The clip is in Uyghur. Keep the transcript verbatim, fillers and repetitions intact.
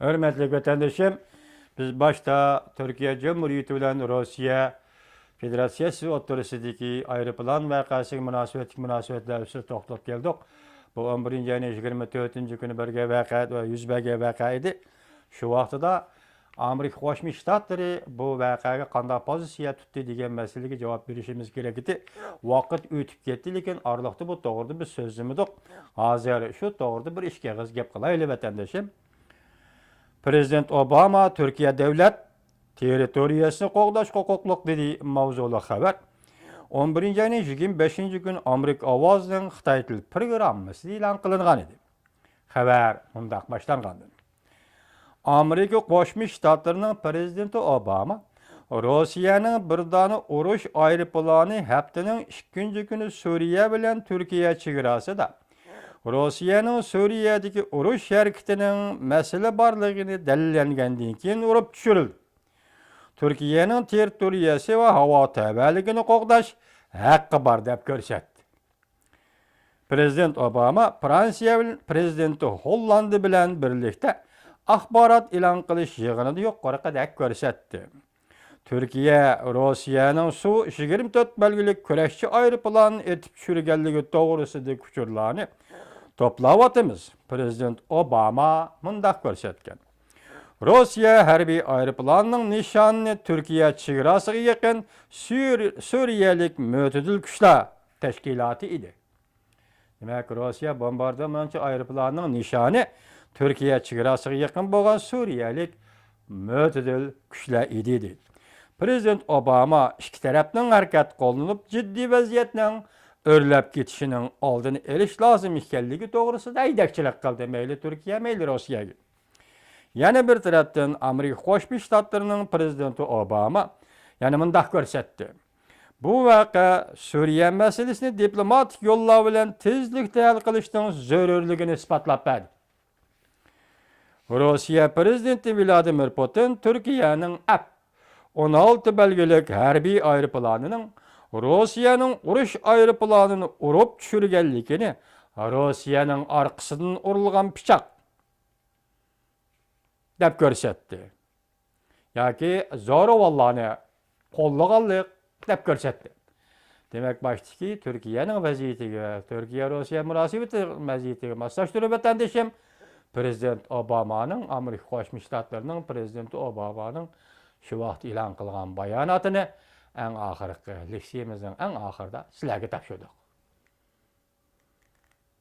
ھۆرمەتلىك ۋەتەندىشىم، بىز باشتا تۈركىيە جۇمھۇرىيىتى بىلەن روسىيە فېدېراتسىيەسى ئوتتۇرىسىدىكى ئايروپىلان ۋەقەسىگە مۇناسىۋەتلىك مۇناسىۋەتلەر ئۈستىدە توختىلىپ كەلدۇق. بۇ ئون بىرىنچى ئاينىڭ يىگىرمە تۆتىنچى كۈنى بەرگەن ۋەقە، يۈز بەرگەن ۋەقە ئىدى. شۇ ۋاقتىدا ئامېرىكا قوشما شتاتلىرى بۇ ۋەقەگە قانداق پوزىتسىيە تۇتتى دېگەن مەسىلىگە جاۋاب بېرىشىمىز كېرەك ئىدى. ۋاقىت ئۆتۈپ كەتتى، لېكىن ئارىلىقتا بۇ توغرىدا بىز سۆزلىمىدۇق. ھازىر شۇ توغرىدا بىر ئىككى ئېغىز گەپ قىلايلى، ۋەتەندىشىم. پىرېزىدېنت ئوباما تۈركىيە دۆلەت تېررىتورىيەسىنى قوغداش ھوقۇقلۇق دېدى ماۋزۇلۇق خەۋەر. ئون بىرىنچى ئاينىڭ يىگىرمە بەشىنچى كۈنى ئامېرىكا ئاۋازىنىڭ خىتاي تىل پروگراممىسىدا ئېلان قىلىنغان ئىدى. خەۋەر مۇنداق باشلانغان. ئامېرىكا قوشما شتاتلىرىنىڭ پىرېزىدېنتى ئوباما روسىيەنىڭ بىر دانە ئۇرۇش ئايروپىلانى ھەپتىنىڭ ئىككىنچى كۈنى سۈرىيە بىلەن تۈركىيە چېگراسىدا روسىيەنىڭ سۈرىيەدىكى ئۇرۇش ھەرىكىتىنىڭ مەسىلە بارلىقىنى دەلىللەنگەندىن كېيىن ئۇرۇپ چۈشۈرۈلدى. تۈركىيەنىڭ تېررىتورىيەسى ۋە ھاۋا تەۋەلىكىنى قوغداش ھەققى بار، دەپ كۆرسەتتى. پىرېزىدېنت ئوباما فرانسىيە بىلەن پىرېزىدېنتى ھوللاندى بىلەن بىرلىكتە ئاخبارات ئېلان قىلىش يىغىنىدا يۇقىرىقىدەك كۆرسەتتى. تۈركىيە روسىيەنىڭ سۇ يىگىرمە تۆت بەلگىلىك كۈرەشچى ئايروپىلانىنى ئېتىپ چۈشۈرگەنلىكى توغرىسىدىكى ئۇچۇرلارنى توپلاۋاتىمىز. پىرېزىدېنت ئوباما مۇنداق كۆرسەتكەن. روسىيە ھەربىي ئايروپىلانىنىڭ نىشانى تۈركىيە چېگراسىغا يېقىن سۈر-، سۈرىيەلىك مۆتىدىل كۈچلەر تەشكىلاتى ئىدى. دېمەك، روسىيە بومباردىمانچى ئايروپىلانىنىڭ نىشانى تۈركىيە چېگراسىغا يېقىن بولغان سۈرىيەلىك مۆتىدىل كۈچلەر ئىدى، دېدى. پىرېزىدېنت ئوباما ئىككى تەرەپنىڭ ھەرىكەت قوللىنىپ، جىددىي ۋەزىيەتنىڭ ئۆرلەپ كېتىشىنىڭ ئالدىنى ئېلىش لازىم ئىكەنلىكى توغرىسىدا ھەيدەكچىلىك قىلدى، مەيلى تۈركىيە، مەيلى روسىيەگە. يەنە بىر تەرەپتىن، ئامېرىكا قوشما شتاتلىرىنىڭ پىرېزىدېنتى ئوباما يەنە مۇنداق كۆرسەتتى. بۇ ۋەقە سۈرىيە مەسىلىسىنى دىپلوماتىك يوللار بىلەن تېزلىكتە ھەل قىلىشنىڭ زۆرۈرلۈكىنى ئىسپاتلاپ بەردى. روسىيە پىرېزىدېنتى ۋلادىمىر پۇتىن تۈركىيەنىڭ ئەپ ئون ئالتە بەلگىلىك ھەربىي ئايروپىلانىنىڭ روسىيەنىڭ ئۇرۇش ئايروپىلانىنى ئۇرۇپ چۈشۈرگەنلىكىنى روسىيەنىڭ ئارقىسىدىن ئۇرۇلغان پىچاق دەپ كۆرسەتتى. ياكى زورىۋاللارنى قوللىغانلىق دەپ كۆرسەتتى. دېمەك، باشتىكى تۈركىيەنىڭ ۋەزىيىتىگە، تۈركىيە روسىيە مۇناسىۋىتى ۋەزىيىتىگە ماسلاشتۇرۇپ، ۋەتەندىشىم، پىرېزىدېنت ئوبامانىڭ، ئامېرىكا قوشما شتاتلىرىنىڭ پىرېزىدېنتى ئوبامانىڭ شۇ ۋاقىت ئېلان قىلغان باياناتىنى ئەڭ ئاخىرقى لېكسىيىمىزنىڭ ئەڭ ئاخىرىدا سىلەرگە تاپشۇردۇق.